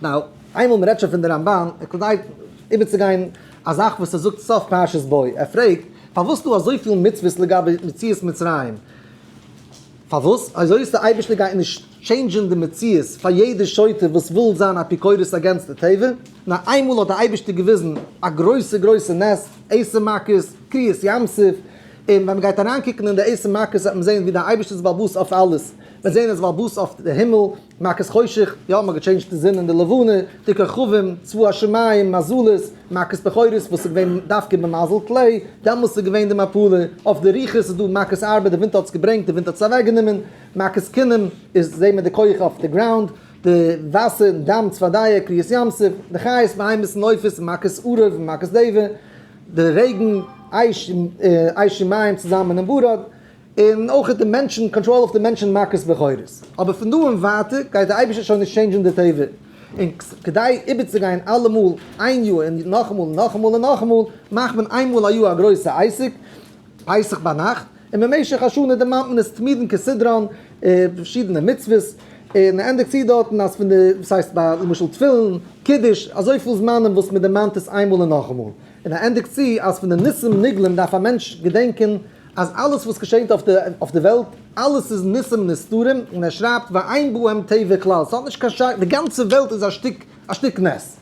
Now, איינמאל מ'רעדט שוין פון די רמבן, איז כדאי איבערצוגיין א זאך וואס ער זאגט סוף פרשת בא. ער פרעגט, פארוואס דא אזויפיל מצוות לגבי מציאת מצרים? פארוואס אזוי איז די אייבערשטער גייט נישט change ן די מציאות פאר יעדע שוטה וואס וויל זיין אפיקורס against די טבע, נאר איינמאל האט די אייבערשטער געוויזן א גרויסע גרויסע נס, עשר מכות, קריעת ים סוף, און ווען מען גייט אריינקוקן אין די עשר מכות וועט מען זען ווי די אייבערשטער איז בעל הבית אויף אלעס, מען וועט זען ער איז בעל הבית אויף די הימל, מכת חושך, יא מען האט גע change ט די זון און די לבנה, די כוכבים, צבא השמים, מזלות, מכת בכורות וואס איז געווען דווקא במזל טלה, דעמאלס איז געווען די מפלה, אויף די רוחות איז דא מכת ארבה, די ווינט האט עס געברענגט, די ווינט האט עס אוועקגענומען, מכת כינים איז זעהט מען די כח אויף די ground, די וואסער, דם, צפרדע, קריעת ים סוף, די חיות בהמות און עופות, מכת ערוב און מכת דבר, די רעגן, אש, אש און מים צוזאמען און ברד. און אויך די מענטשן, קאנטראל אויף די מענטשן מכת בכורות. אבער פון דא און ווייטער גייט דער אייבערשטער שוין נישט change ן די טבע. און כדי איבערצוגיין אלעמאל איין יאר און נאכאמאל און נאכאמאל און נאכאמאל, מאכט מען איינמאל א יאר א גרויסע עסק, פסח ביינאכט, און במשך השנה דערמאנט מען עס תמידין כסדרן, פארשידענע מצוות, און מען ענדיגט צו דארטן אז פון די, וואס הייסט ביי למשל תפילין, קידוש, אזויפיל זמנים וואס מען דערמאנט עס איינמאל און נאכאמאל. און ער ענדיגט צו אז פון די ניסים נגלים דארף א מענטש געדענקען אז אלעס וואס געשענט אויף די וועלט, אלעס איז ניסים נסתרים, און ער שרייבט ואין בהם טבע כלל, ס'האט נישט קיין שייכות, די גאנצע וועלט איז א שטיק א שטיק נס,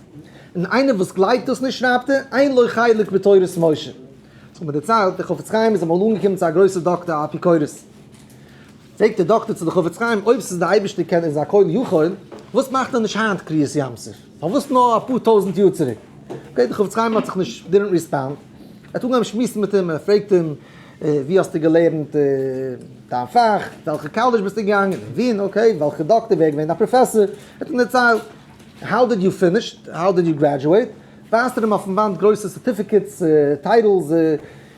און איינער וואס גלייבט דאס נישט שרייבט ער, אין לו חלק בתורת משה. ס'האט מיר דערציילט, דער חפץ חיים איז אמאל אנגעקומען צו א גרויסע דאקטער א אפיקורס, פרעגט דער דאקטער צו די חפץ חיים, אויב ס'איז די אייבערשטער קען איז הכל יכול, וואס מאכט ער נישט היינט קריעת ים סוף? פארוואס נאר אפאר טויזנט יאר צוריק? Okay, דער חפץ חיים האט זיך נישט, didn't respond. ער האט אנגעהויבן שמועסן מיט אים, ער פרעגט אים, ווי האסטו געלערנט דיין פאך? וועלכע קאלעדזש ביסטו געגאנגען? אין ווין? Okay, וועלכע דאקטער? ווער איז געווען דיין פראפעסאר? ער האט אים דערציילט, how did you finish? How did you graduate? ווייזט ער אים אויפן וואנט גרויסע certificates, titles,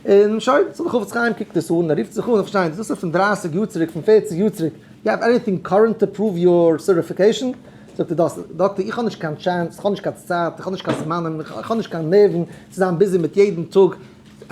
און שוין, so דער חפץ חיים קוקט עס אן, ער רופט זיך אן, איך פארשטיי נישט, דאס איז פון דרייסיג יאר צוריק, פון פערציג יאר צוריק, you have anything current to prove your certification? זאגט ער, דאקטער, איך האב נישט קיין chance, איך האב נישט קיין צייט, איך האב נישט קיין זמנים, איך האב נישט קיין נערוון צו זיין busy מיט יעדן טאג,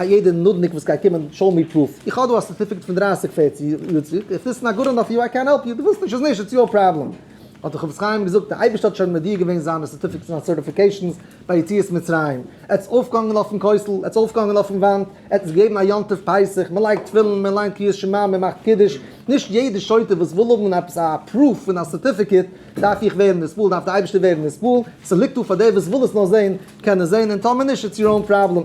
יעדע נודניק וואס גייט קומען, show me proof. איך האב דא א certificate פון דרייסיג פערציג יאר צוריק, if this not good enough you, I can't help you, דו ווילסט נישט איז נישט, it's your problem. האט דער חפץ חיים געזאגט, דער אייבערשטער האט שוין מודיע געווען זיינע certificates און certifications ביי יציאת מצרים, ער האט עס אויפגעהאנגען אויפן כותל, ער האט עס אויפגעהאנגען אויפן וואנט, ער האט עס געגעבן א יום טוב פסח, מען לייגט תפילין, מען ליינט קריאת שמע, מען מאכט קידוש, נישט יעדע שוטה וואס וויל האבן עפעס א proof פון א certificate דארף איך ווערן נתפעל, דארף דער אייבערשטער ווערן נתפעל, ס'ליגט דא פאר דער וואס וויל עס נאר זען, קען עס זען, און טאמער נישט, it's your own problem.